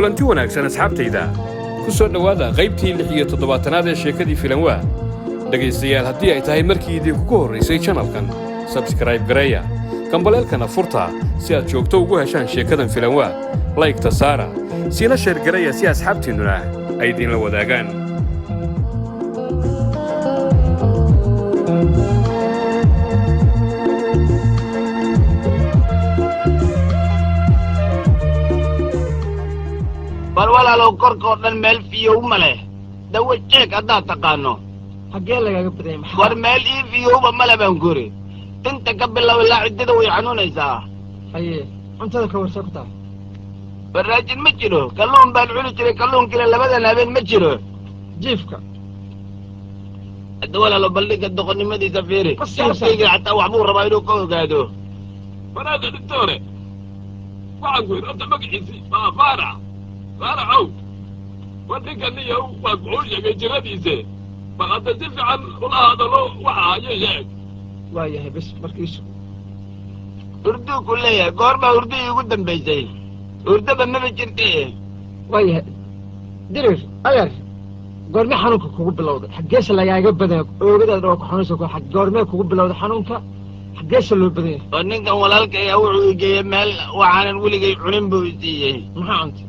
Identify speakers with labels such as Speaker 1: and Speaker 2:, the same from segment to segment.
Speaker 1: Kulanti wanaagsan, asxaabtayda. Ku soo dhowaada qaybtii 76aad ee sheekadii Filanwaa. Dhegaystayaal, haddii ay tahay markii idinkugu horraysay channelkan, subscribe gareeya, gambaleelkana furta si aad joogto ugu heshaan sheekadan Filanwaa. Like-ta saara, siina share gareeya si asxaabtiinnuna ay idinla wadaagaan.
Speaker 2: Bal walaalow, korkoo dhan meel fiyow ma leh. Dawo jeeg haddaad taqaano.
Speaker 3: Xaggee lagaaga badanya? Maxaa?
Speaker 2: War meel ii fiyowba male baan kuri. Inta ka bilow ilaa ciddida way xanuunaysaa.
Speaker 3: Haye, cuntada ka warsa ku tahay?
Speaker 2: Barraajin ma jiro. Kalluun baan cuni jiray, kalluunkiina labadan habeen ma jiro.
Speaker 3: Jiifka?
Speaker 2: Hadda walaalo, baldhigga doqonnimadiisa fiiri.
Speaker 3: Ma siibsan.
Speaker 2: Sharkayga xataa waxbuu rabaa inuu ka ogaado.
Speaker 4: Wanaada dhintore, waxaan ku yidhi horta magaciisi waa Faarax. Faaraxow, war ninka niyow waa kuxuu sheegay jiradiise. Bal hadda si fiican ula hadalo, waxa hayo sheeg.
Speaker 3: Waa yahay, bes markiisu.
Speaker 2: Hurduu ku leeyahay. Goor baa hurdo iigu dambaysay? Hurdaba maba jirte.
Speaker 3: Waa yahay, Dirir ayar, goormee xanuunka kugu bilowday? Xaggeese lagaaga badanya? Oogadaada waa ku xanuunsa. Goormee kugu bilowday xanuunka? Xaggeese loo badan yahay?
Speaker 2: Oo ninkan walaalkaya wuxuu igeeyey meel waxaanan weligay cunin buu isiiyey.
Speaker 3: Maxaa cuntay?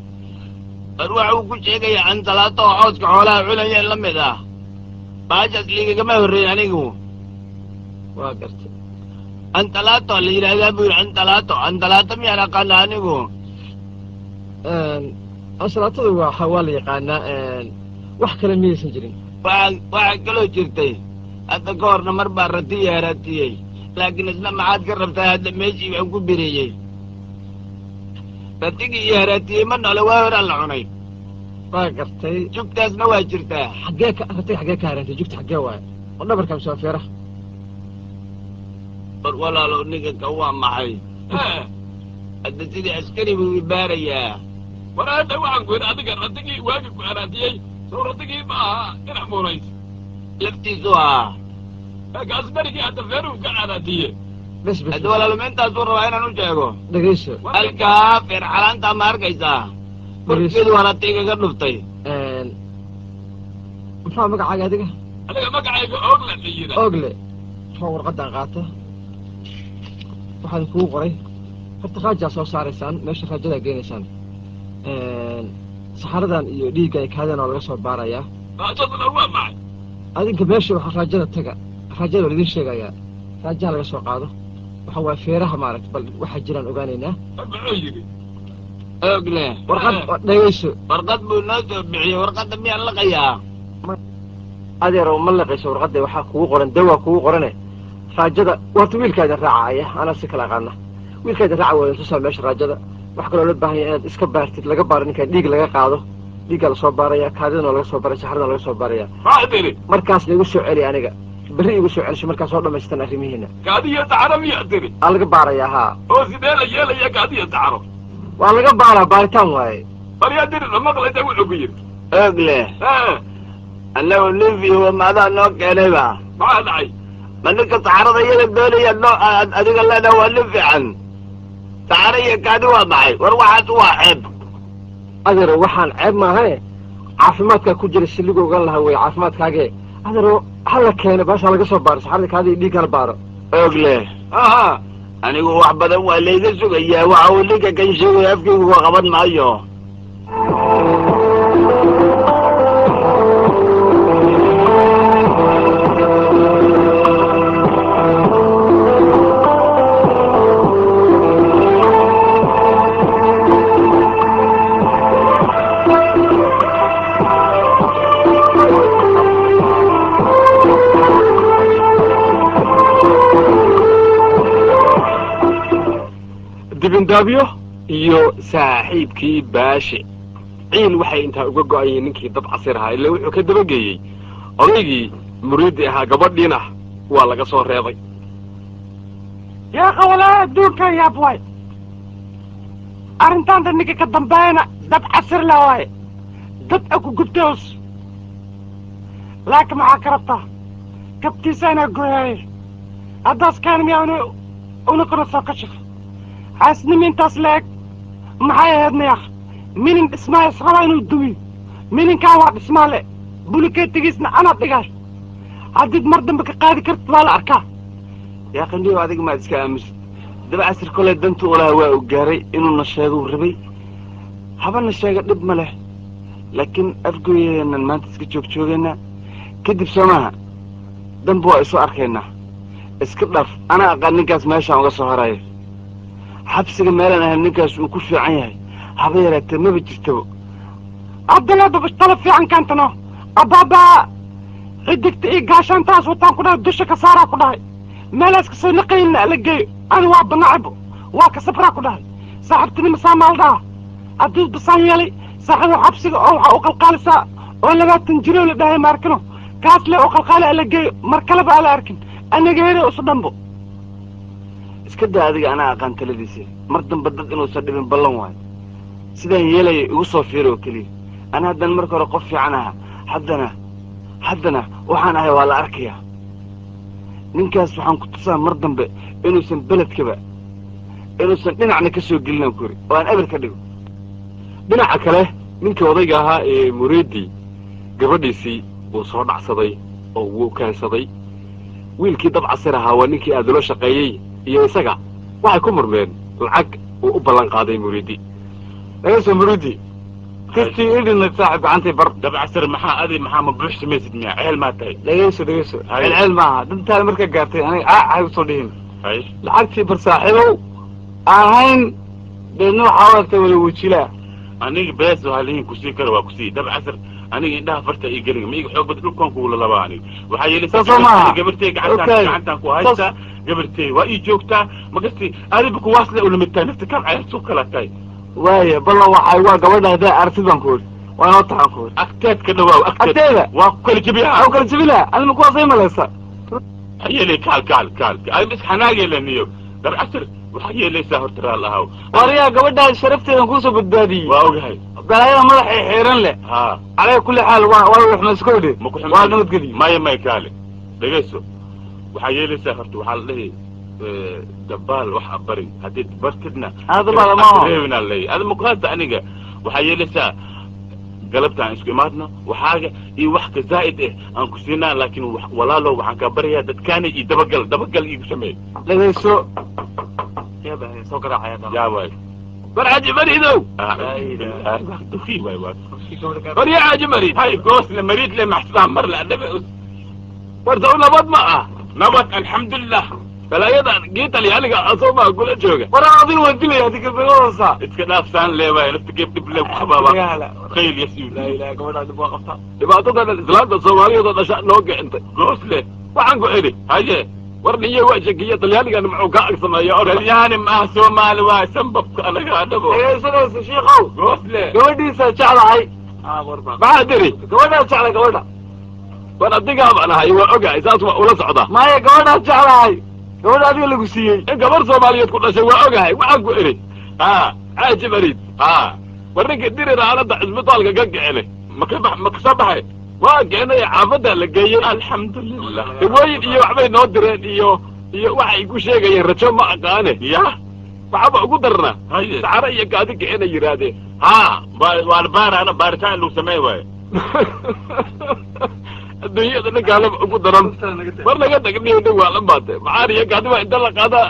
Speaker 2: War waxa uu ku sheegaya ansalaato oo cooska xoolaha cunayeen la mid ah. Baashaas liigagama horreyn anigu.
Speaker 3: Waa gartay.
Speaker 2: Antalaato la yidhaahdaa buu yidhi. Antalaato, antalaato miyaan aqaana anigu?
Speaker 3: Ansalaatada waa la yaqaanaa. Wax kale miyaysan jirin?
Speaker 2: Waxaa kaloo jirtay, hadda ka horna mar baa ratiya haraatiyey, laakiin isna maxaad ka rabtaa? Hadda meeshii baan ku bireeyey. Ratigii iyo haraatiyey ma noole, waa horaa la cunay.
Speaker 3: Waa gartay.
Speaker 2: Jugtaasna waa jirtaa.
Speaker 3: Xaggee ka ratiga? Xaggee ka harantay jugta? Xaggee waaye? Oo dhabarka mise waa feeraha?
Speaker 2: War walaalow, ninka kan waa maxay hadda? Sidii askari buu ibaarayaa.
Speaker 4: War hadda waxaan ku yidhi, adiga ratigii waagi ku haraatiyey sow ratigii ma aha dhinac muurays?
Speaker 2: Laftiisu ahaa.
Speaker 4: Kaas berigii hadda feeruhu ka haraatiye.
Speaker 3: Bes, bes.
Speaker 2: Hadda walaalo, ma intaasuu rabaa inaan u sheego?
Speaker 3: Dhegayso.
Speaker 2: Halkaa feer calaantaa ma arkaysaa? Korkeedu harati igaga dhuftay.
Speaker 3: Muxuu magacaaga adiga?
Speaker 4: Aniga magacayga Oogla la yidhaa.
Speaker 3: Ogle, muxuu warqadan qaata? Waxaan kugu qoray horta raajaa soo saaraysaan, meesha raajadaa geenaysaan. Saxaradan iyo dhiiggan kaadana waa laga soo baarayaa.
Speaker 4: Raajaduna waa maxay?
Speaker 3: Adinka meesha waxa raajada taga, raajada waa laidin sheegayaa. Raajaha laga soo qaado waxa waa feeraha, maaragta. Bal waxaa jiraan ogaanaynaa.
Speaker 4: War muxuu yidhi?
Speaker 2: Ogle.
Speaker 3: Warqad dhegayso.
Speaker 2: Warqad buu noo soo bixiyey. Warqadda miyaan laqayaa?
Speaker 3: Adeerow, ma liqayso warqadda. Waxaa kugu qoran dawaa kugu qorane. Raajada warta wiilkaada raacaya, anaa si kala aqaana. Wiilkaada raaca waa tusaa meesha raajada. Wax kaloo loo baahan yahay inaad iska baartid, laga baaro ninkaan, dhiig laga qaado. Dhiiggaa lasoo baaraya, kaadidana waa laga soo baaraya, saxaradana laga soo baaraya.
Speaker 4: Maxaa tiri?
Speaker 3: Markaas igu soo celi aniga, berri igu soo celisho markaas soo dhamaystan arrimihiina.
Speaker 4: Kaadiyo saxaro miyaa tiri?
Speaker 3: Aa laga baarayaa, haa.
Speaker 4: Oo sidee la yeelaya kaadiyo saxaro?
Speaker 3: Waa laga baaraa, baaritaan waaye.
Speaker 4: Bal yaa diri, ma maqlaysa wuxuu ku yidhi?
Speaker 2: Ogle, annagu nin fiyowa maadaa noo keenayba?
Speaker 4: Maxaa dhacay?
Speaker 2: Ma ninka saxarada iyada doonayaad noo aad adiga leedaha waa nin fiican? Saxaro iyo kaadi waa maxay? War waxaas waa ceeb.
Speaker 3: Adeero, waxaan ceeb maahane, caafimaadkaa ku jira. Siligu ogaan lahaa wey caafimaadkaage. Adeero, hala keeno baasha, laga soo baaro saxarada, kaadi iyo dhiig hala baaro.
Speaker 2: Ogle, anigu wax badan waa layga sugayaa. Waxa uu ninka kan sheegaya afkaygu ka qaban maayo.
Speaker 5: Dibindaabyo iyo saaxiibkii Baashe ciil waxay intaa uga go'ayeen ninkii dab casir ahaa, ilaa wuxuu ka dabageeyey odaygii muriiddii ahaa. Gabadhiina waa laga soo reebay.
Speaker 6: Yaa walaa, adduunka yaab waay. Arrintaanta ninka ka dambeeyana dab casir la waaye, dad a ku gubtay. Laakiin maxaa ka rabtaa? Kabtiisa inaa gooyaaye haddaas kaan miyaa unakuna soo kashif xaasnimi intaas la eg? Maxay ahayd niyaq? Minin dhismaa israbaa inuu dumiyo. Mininkaa waa dhismaa le, bulikeetigiisna anaa dhigaay. Haddiid mar dambe ka qaadi kartid waa la arkaa.
Speaker 3: Yaa qandhiyow, adiga maad iska aamusid. Dabcasir kolay danta ulaha waa uu gaaray. Inuuna sheeguu rabay, habana sheega, dhib ma leh. Laakiin Afgooyeenan maanta iska joog joogaynaa kadib, soo maaha? Danba waa isu arkaynaa. Iska dhaaf, anaa aqaan ninkaas meeshaan uga soo harayo. Xabsiga meelaan ahayn ninkaas uu ku fiican yahay haba yaraatee maba jirtaba.
Speaker 6: Haddana tala fiican kaantano. Abaabaa xidigta iyo gaashaantaas wataan ku dhahay, dusha ka saaraa ku dhahay, meelaas kasoo naqaynna ala geeyo. Ani waa banacabo, waa ka sabraa ku dhahay. Saaxiibtinimo saamaaldhaha hadduu basaan yeelay, saaxiibo, xabsiga oo waxaa u qalqaalisaa oo 20 jiroo la dhahay maarkino kaas le oo qalqaali ala geeyo. Mar kaleba ala arkin anaga here isu dhambo.
Speaker 3: Iska daa adiga, anaa aqaan taladiisa. Mar dambe dad inuusan dhibin ballan waayo. Sidaan yeelaya igu soo fiiro oo keliya. Ana haddana marka hore qof fiican ahaa, haddana waxaan ahay waa la arkayaa. Ninkaas waxaan ku tusaa mar dambe inuusan beledkaba, inuusan dhinacna ka soo gelinaan ku yiri oo aan eber ka dhigo.
Speaker 5: Dhinaca kale, ninkii odayga ahaa ee Muriidi gabadhiisii wuu soo dhacsaday oo wuu keensaday. Wiilkii Dabcasir ahaa, waa ninkii aada ula shaqeeyey, iyo isaga waxay ku murmeen lacag uu u ballan qaaday Muriidi.
Speaker 3: Laga soo Muriidi kastii idhina, saaxib, gacantay bar.
Speaker 7: Dabcasir, maxaa adi, maxaa ma buux samaysid miya? Ceel maa tahay?
Speaker 3: Dhegeyso, dhegeyso.
Speaker 7: Hay.
Speaker 3: Ceel ceel maaha. Dantaada markaa gaartay aniga aa usoo dhihin.
Speaker 7: Hay.
Speaker 3: Lacagtii bar, saaxiibow, aan hayn. Deedna waxaa u egtay wada wejilaa.
Speaker 7: Aniga bees waxaa lihin kusii kara, waa kusii. Dabcasir, aniga indhaha farta ii gelin, ma iga xoog bad dhulkan kugula labaa. Aniga waxaa yeelaysaa
Speaker 3: Saas oo maaha.
Speaker 7: gabartey gacantaan
Speaker 3: Okay.
Speaker 7: gacantaan ku haysta. Gabartey waa ii joogtaa, magasti adiba kuwaas le ula mid tahay, nafta kam cayaar soo kala tahay.
Speaker 3: Waaya, ballan waxay waa gabadha haddaa aragtid baan ku iri, waa inoo taxan ku iri.
Speaker 7: Agteed ka dhawaaw, agteed.
Speaker 3: Agteeda?
Speaker 7: Waa ku kala jebiyaa.
Speaker 3: Waxaa u kala jebinaa adima kuwaasay malaysa.
Speaker 7: Waxaa yeelay, kaal kaal kaal, ay mis xanaagay niyo. Dabcasir, waxaa yeelaysaa horta raal ahaw.
Speaker 3: Waryaa, gabadhaa sharafteedan kuusoo badbaadiyey.
Speaker 7: Waa ogahay.
Speaker 3: Balaayada madaxa xiiran leh.
Speaker 7: Ha.
Speaker 3: Calaa kulli xaal, waa waxmaskowdhe.
Speaker 7: Ma ku
Speaker 3: waa nabadgeliye.
Speaker 7: Maya, maya, kaale, dhegayso. Waxaa yeelaysaa horta, waxaa la dhihi dabaal wax abari haddii bartidna.
Speaker 3: Ana dabaal ma aho.
Speaker 7: Reebinaa leeyahay ada maku hadda. Aniga waxaa yeelaysaa galabta aan isku imaadno, waxaaga iyo wax ka zaa'id eh aan ku siinaa. Laakiin walaalo, waxaan kaa baryayaa dadkaani iyo dabagal, dabagal iigu sameey.
Speaker 3: Dhegayso, soo garaacaya.
Speaker 7: Yaa waay?
Speaker 4: War Xaaji Mariidow!
Speaker 7: Duki waay waa.
Speaker 4: War yaa Xaaji Mariid!
Speaker 7: Hay, goosle mariid le maxsadaa mar la adhabe.
Speaker 4: War saw nabad ma ah?
Speaker 7: Nabad, alxamdulilah.
Speaker 4: Balaayadan gii Talyaaniga asoo kula jooga.
Speaker 3: War adiga waan dilaya hadii gabadhoosa.
Speaker 7: Iska dhaafsaan leewaay, nafta geeb dhib le ku qabaaba khayl yasiu.
Speaker 3: Laa ilaaha, gabadhaa dib waa qabtaa.
Speaker 4: Dhibaatadan islaanta Soomaaliyeed oo dhasha noo kicintay.
Speaker 7: Goosle.
Speaker 4: Waxaan ku idhi,
Speaker 7: haye,
Speaker 4: war niyo waa shakiya, Talyaanigan muxuu ka ag sameeya orda?
Speaker 7: Talyaani maaha, Soomaali waay, sambabka anaga adhabo.
Speaker 3: Dhegaysanaysa, shiikow?
Speaker 7: Goosle.
Speaker 3: Gabadhiisa jeclahay.
Speaker 4: Maxaa tiri?
Speaker 3: Gabadhaa jeclay, gabadha.
Speaker 4: War adigaa baan ahay, waa ogahay, saas waa ula socdaa.
Speaker 3: Maya, gabadhaa jeclahay, gabadha adiga lagu siiyey.
Speaker 4: In gabar Soomaaliyeed ku dhashay waa ogahay. Waxaan ku idhi,
Speaker 7: ha,
Speaker 4: Xaaji Mariid,
Speaker 7: ha,
Speaker 4: war ninka dirira aanada cisbitaalka ka kicine.
Speaker 7: Maka bax, ma kasoo baxay?
Speaker 4: Waa keenay, xaafadda la geeyey.
Speaker 7: Alxamdulilah.
Speaker 4: Dawooyin iyo waxbay noo direen iyo waxay ku sheegayeen rajo ma aqaane.
Speaker 7: Ya.
Speaker 4: Waxaaba ugu darnaa
Speaker 7: haye,
Speaker 4: saxaro iyo kaadi kicina yidhaahdeen.
Speaker 7: Ha, waa la baaraana, baaritaan lagu samey waayo.
Speaker 4: Adduunyada ninkaalaba ugu daran. Mar laga tagniyo nin waa la baatay, maxaan iyo kaadi baa inta la qaadaa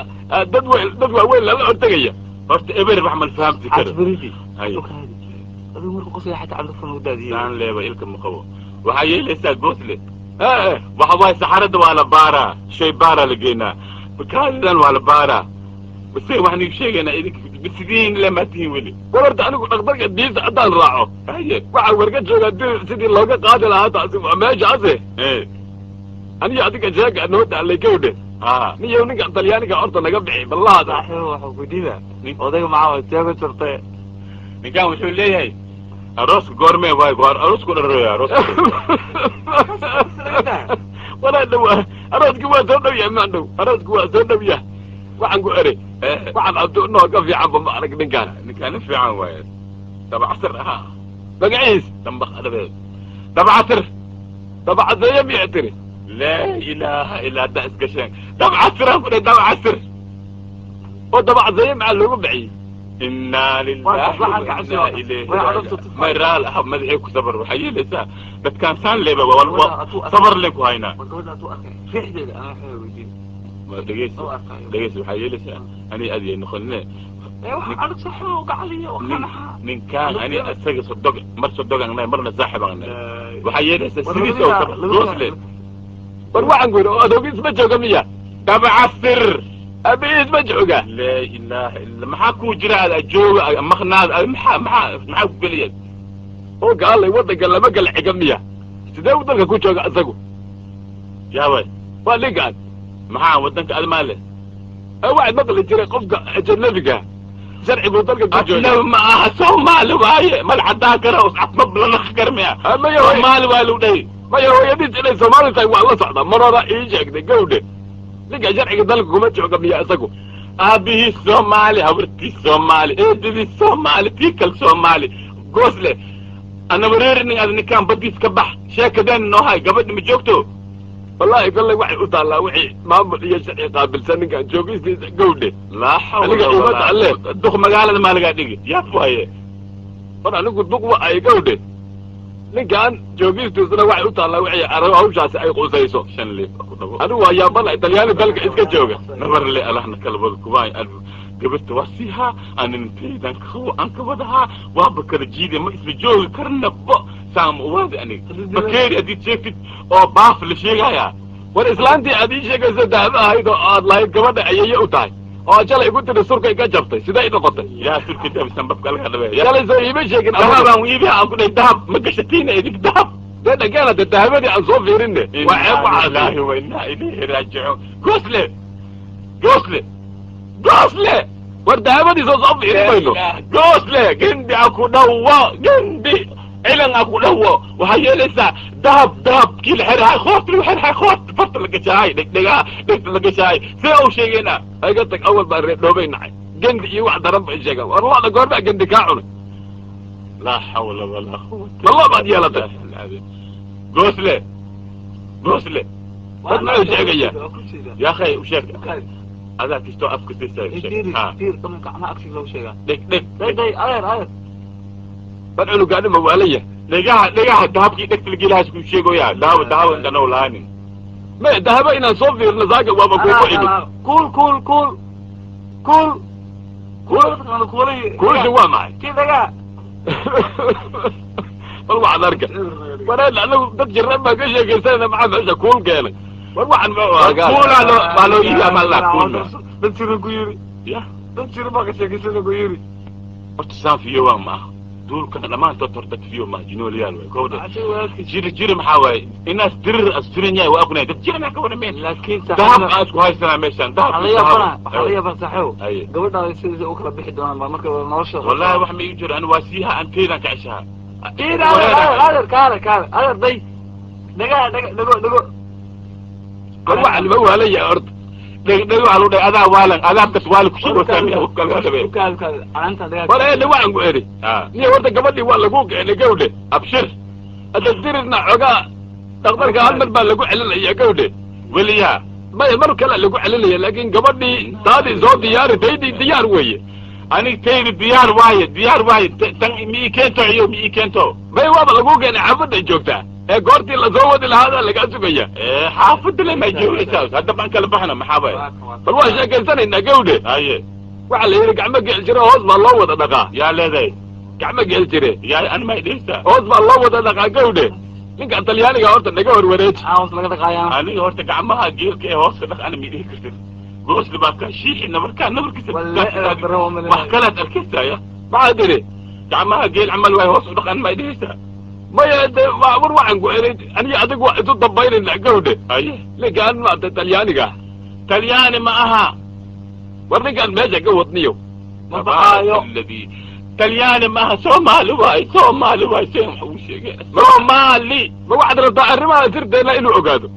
Speaker 4: dad weyn, dad waaweyn lala hortegaya.
Speaker 7: Horta eber wax mal fahamti karo.
Speaker 3: Xaaji.
Speaker 7: Haye.
Speaker 3: Adigu markuu qosaya xataa candufan ugu daadiyey.
Speaker 7: Saan leeba ilka ma qabo. Waxaa yeelaysaa, goosle,
Speaker 4: ee
Speaker 7: waxa waaye saxarada waa la baaraa, shay baaraa la geynaa, kaadidan waa la baaraa. Base waxaan igu sheegaynaa idinka sidiin le maa tihiin weli.
Speaker 4: War horta anigu dhakhtarka diinta haddaan raaco,
Speaker 7: haye,
Speaker 4: waxaa warka joogaa dir sidii looga qaadi lahaa. Taasi waa meeshaase.
Speaker 7: Ee
Speaker 4: aniyo adiga sheega noo taalay gawdhe.
Speaker 7: Ha.
Speaker 4: Niyow, ninka Talyaaniga horta naga bixi ballaada.
Speaker 3: Saaxiib, waxuu ku dhiibaa odayga maxaa waa jeego jirtay.
Speaker 7: Ninkan wuxuu leeyahay arooska goormee waay, goor aroosku dharooya, arooska.
Speaker 4: Walaa dhow, arooski waa soo dhow yahay, maan dhow, aroosku waa soo dhow yahay. Waxaan ku eri, waxaan abto noo ka fiicanba ma arag ninkaan.
Speaker 7: Ninkaan nin fiican waaye, Dabacasir ahaa.
Speaker 4: Magaciis?
Speaker 7: Dambaq adabeed, Dabcasir.
Speaker 4: Dabacaseeye miyaa tiri?
Speaker 7: Laa ilaaha ilaa haddaa isgasheen. Dabcasir aan ku dhahay, Dabcasir.
Speaker 4: Oo dabacaseeye maxaa loogu bixiyey?
Speaker 7: Innaa lilaahi wa innaa ilayhi raajicuun. May raal ah, madaxii ku sabar. Waxaa yeelaysaa dadkaan saan leeba sabar leen ku haynaa. Ma dhegeysa, dhegeysa, waxaa yeelaysaa ani adiyay noqonine ninkaan ani isaga sodog mar sodogan nahay, marna saaxib aan nahay. Waxaa yeelaysaa sidiis oo sabar goosle.
Speaker 4: War waxaan ku yidhi, oo adoogiis ma jooga miya?
Speaker 7: Dabcasir.
Speaker 4: Abihiis ma jooga?
Speaker 7: Laa ilaaha illa, maxaa kuu jira? Aad jooga maqnaad, maxaa ku geliya?
Speaker 4: Oo gaalay, waddanka lama gala xiga miya? Sidee uu dalka ku jooga isagu?
Speaker 7: Yaaway?
Speaker 4: Waa ninkaan.
Speaker 7: Maxaa waddanka admaa leh?
Speaker 4: Waxaad maqli jiray qofka ajanabiga sharci buu dalka ku jooga.
Speaker 7: Ajnabi ma aha, Soomaali waaye. Mal caddaan kara uscadmab lanaqi kara miya?
Speaker 4: Maya.
Speaker 7: Soomaali waa lagu dhahay.
Speaker 4: Maya, hooyadiis inay Soomaali tahay waa la socdaa, mar hora ii sheegtay. Gawdhe, ninka sharciga dalka kuma jooga miya isagu?
Speaker 7: Aabihii Soomaali, habartii Soomaali, eedadii Soomaali, tii kale Soomaali. Goosle, ana wareerinin ad ninkaan badiis ka bax. Sheekadeen noo hay, gabadhi ma joogto?
Speaker 4: Wallaahi kollay waxay u taallaa wixii maamul iyo sharci qaabilsan ninkaan joogistiisa, gawdhe.
Speaker 7: Laa xawla.
Speaker 4: Aniga ima talle.
Speaker 7: Duq magaalada maa lagaa dhigi, yaab waaye.
Speaker 4: War anigu duq wa ay, gawdhe, ninkaan joogistiisuna waxay u taallaa wixii hawshaasi ay qusayso.
Speaker 7: Shan leef ku dhabo.
Speaker 4: Anigu waa yaabana Talyaani dalka iska jooga.
Speaker 7: Nabar le alahna kala wada kubaan. Gabarta waa siihaa, anintaydan aan ka wadahaa, waaba kala jiide, ma isla joogi karnabo. Saama uwaadi aniga bakeeri haddiid sheegtid oo baaf la sheegayaa.
Speaker 4: War islaantii aad ii sheegayso dahaba ahayd oo aad lahayd gabadha ayeeye u tahay oo aad shalay igu tiri surkay ka jabtay, sidee noqotay?
Speaker 7: Yaa surka jabisan babka alga dhabe?
Speaker 4: Shalay soo iima sheegin.
Speaker 7: Dahab aan iibiha aan ku dhahay, dahab ma gashatiina idink dahab?
Speaker 4: Dee dhageena de dahabadii aan soo fiirinne, waa ceeb waxaas.
Speaker 7: Ilaahi wa innaa ilayhi raajicuun. Goosle, goosle, goosle!
Speaker 4: War dahabadii soo fiirin mayno.
Speaker 7: Goosle, gendi a ku dhawo, gendi cilan a ku dhawo. Waxaa yeelaysaa dahab, dahab kii la xerahay, qoorta lagu xerahay, qoorta farta la gashahay, dhegdhegaa dhegta la gashahay, see u sheegayna.
Speaker 4: Iga tag, awal baan reer dhoobay nacay, gendi iyo wax daran bay sheegaan. War lo'da goormaa gendi kaa cunay?
Speaker 7: Laa xawla walaa quwata.
Speaker 4: Ma lo baad yeelatay?
Speaker 7: Goosle, goosle!
Speaker 4: Dad muxuu sheegayaa?
Speaker 7: Ya akhay, u sheeg adaa kastoo afka siisay, u sheeg ha. Dheg dheg.
Speaker 4: War cunugaani ma waalaya?
Speaker 7: Dhegaha, dhegaha dahabkii dhegta lagilahaas ku sheegoyaa, dahab dahab intaan lahaanin.
Speaker 4: Maya, dahaba inaan soo fiirno saaka waaba kuugu imid.
Speaker 6: Kuul kuul kuul kuul kuul.
Speaker 4: Kuusha waa maxay?
Speaker 6: Kii dhagaa.
Speaker 4: Bal waxaad arka, wareen anagu dad jiran baan ka sheekaysanayna, maxaa meesha kuul keenay? War waxaan muxuu ahaa?
Speaker 7: Kuulaa loo baa loo iibiyaa, maa laa kuulna.
Speaker 6: Dad jiran ku yiri.
Speaker 7: Ya.
Speaker 6: Dad jiran baa ka sheekaysana ku yiri.
Speaker 7: Horta saan fiyo waa ma aha, duulkana dhammaantood horta fiyo maaha, jinooliyaal waay kowda. Jiri jiri maxaa waaye? Inaas dirir as jiran yahay waa ognahay, dad jira maxaa ka warrameen?
Speaker 3: Laakiin
Speaker 7: dahab aan isku haysanaa meeshaan, dahab.
Speaker 3: waxaa laga yaabaa saaxiibo,
Speaker 7: Aye.
Speaker 3: gabadhaada sidiisa u kala bixi doonaan baa marka nolosha.
Speaker 7: Wallahi wax ma ii jiro, ani waa siiha, anteydan ka ceshaha.
Speaker 3: Fiir, adeer, adeer, adeer, kaale, kaale, adeer, day dhagaa, dhaga, dhago, dhago.
Speaker 4: War waxaan ma waalaya horta?
Speaker 7: Dheg dheg waxaa lagu dhahay, adaa waalan, adaabkas waali ku sheego saamiya hubka laga dhabe.
Speaker 3: Ukaadi, ukaadi, caleenta dhagaa.
Speaker 4: War eedhe, waxaan ku eri niyo horta gabadhii waa lagu keenay, gawdhe.
Speaker 7: Abshir.
Speaker 4: Hadda dirirna xogaa dhakhtarka hal mar baa lagu celinaya, gawdhe.
Speaker 7: Weliyaa?
Speaker 4: Maya, mar kale lagu celinaya, laakiin gabadhii taadii soo diyaari, taydii diyaar weeye.
Speaker 7: Aniga tayda diyaar waaye, diyaar waaye. Tan ma ii keento iyo ma ii keento?
Speaker 4: May, waaba lagu keenay, xaafadday joogtaa, ee goortii lasoo wadi lahaadaa lagaa sugaya.
Speaker 7: Xaafadda le may joogaysaa, hadda baan kala baxna, maxaa waay?
Speaker 4: Bal waan sheekaysanaynaa, gawdhe.
Speaker 7: Haye.
Speaker 4: Waxaa la yidhi gacmo geel jire hoos baa loo wada dhaqaa.
Speaker 7: Yaa leedahay?
Speaker 4: Gacmo geel jire.
Speaker 7: Yaa ani may dhehaysaa?
Speaker 4: Hoos baa loo wada dhaqaa, gawdhe. Ninka Talyaaniga horta naga horwareeji.
Speaker 3: Maxaa hoos laga dhaqaayaa?
Speaker 7: Aniga horta gacmaha geelka ee hooska dhaq ana ma dhihi kartid. Goosli baa kaa shiixi nabarkaa nabarkiisa. Wax kalaad arkaysaa.
Speaker 4: Maxaa tidhi?
Speaker 7: Gacmaha geel camal waay, hoos u dhaq ana may dhehaysaa?
Speaker 4: Maya, de war waxaan ku eray, aniga adigu waa isu dambaynaynaa, gawdhe.
Speaker 7: Haye.
Speaker 4: Ninkaan maata Talyaaniga.
Speaker 7: Talyaani ma aha.
Speaker 4: War ninkaan meesha ka wadniyo.
Speaker 3: Ma baqaayo.
Speaker 7: Alladii Talyaani ma aha, Soomaali waay, Soomaali waay. Seen wax ugu sheegay Soomaali?
Speaker 4: Ma waxaad rabtaa arrimaha sirteena inuu ogaado?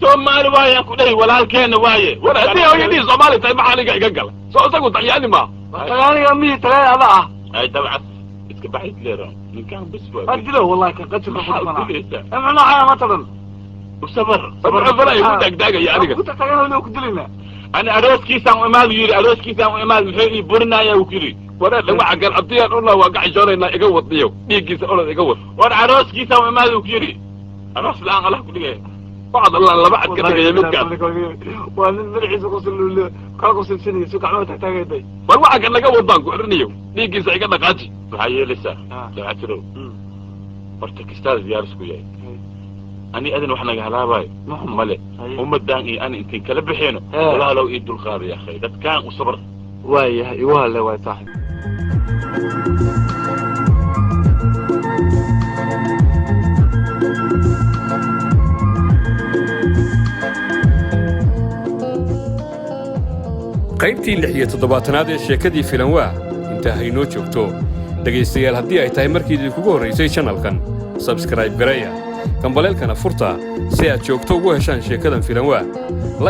Speaker 7: Soomaali waaye aan ku dhahay, walaalkeena waaye.
Speaker 4: War haddii hooyadii Soomaali tahay, maxaa aniga iga gala? Soo isagu Talyaani maaha.
Speaker 3: Talyaaniga miyi, talyaani ada ah.
Speaker 7: Ay dabcas iska baxid leero ninkaan bas
Speaker 3: waa
Speaker 7: waay.
Speaker 3: Dilo wallahi kan qajirka ku
Speaker 7: Maxaa u
Speaker 3: dhufanaa.
Speaker 7: dilaysaa?
Speaker 3: Macnaa xaya ma taban.
Speaker 7: U sabar.
Speaker 4: War muxuu falaya ku taagtaagaya aniga?
Speaker 3: Ku tagtaagan ku dilayna.
Speaker 7: Ani arooskiisaan u imaad yidhi, arooskiisaan u imaad, muxuu ii burinaya uu yidhi.
Speaker 4: Wareedha, waxa kan abtiyaan unaa waa ka xishoonaynaa, iga wad niyow, dhiiggiisa orod iga wad.
Speaker 7: War arooskiisaan u imaad uu ku yidhi, aroos la-aan Allah ku dhigaya.
Speaker 4: Waxaad allaan laba cad ka dhigaya midkaas.
Speaker 3: Waa nin madaxiisa qosl kaa qosilsanayso, gacmaha taagtaagayday.
Speaker 4: War waxa kan naga wad baan ku odhanayow, dhiiggiisa iga dhaqaaji.
Speaker 7: Maxaa yeelaysaa, dabcatirow? Horta kistaada diyaarisku yahay, ani adin wax naga halaabaayo male, ummadaan iyo ani intiin kala bixino. Walaalow, ii dulqaada ya akhay, dadkaan u sabar.
Speaker 3: Waayahay, igu hadle waay saaxib.
Speaker 1: Qaybtii 76aad ee sheekadii Filanwaa intaa haynoo joogto. Dhegaystayaal, haddii ay tahay markii idinkugu horraysay channelkan, subscribe gareeya, gambaleelkana furta si aad joogto ugu heshaan sheekadan Filanwaa.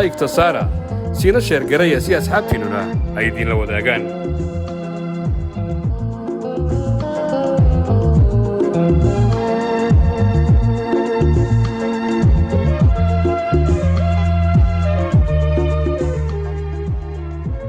Speaker 1: Like-ta saara, siina share gareeya si asxaabtiinnuna ay idiinla wadaagaan.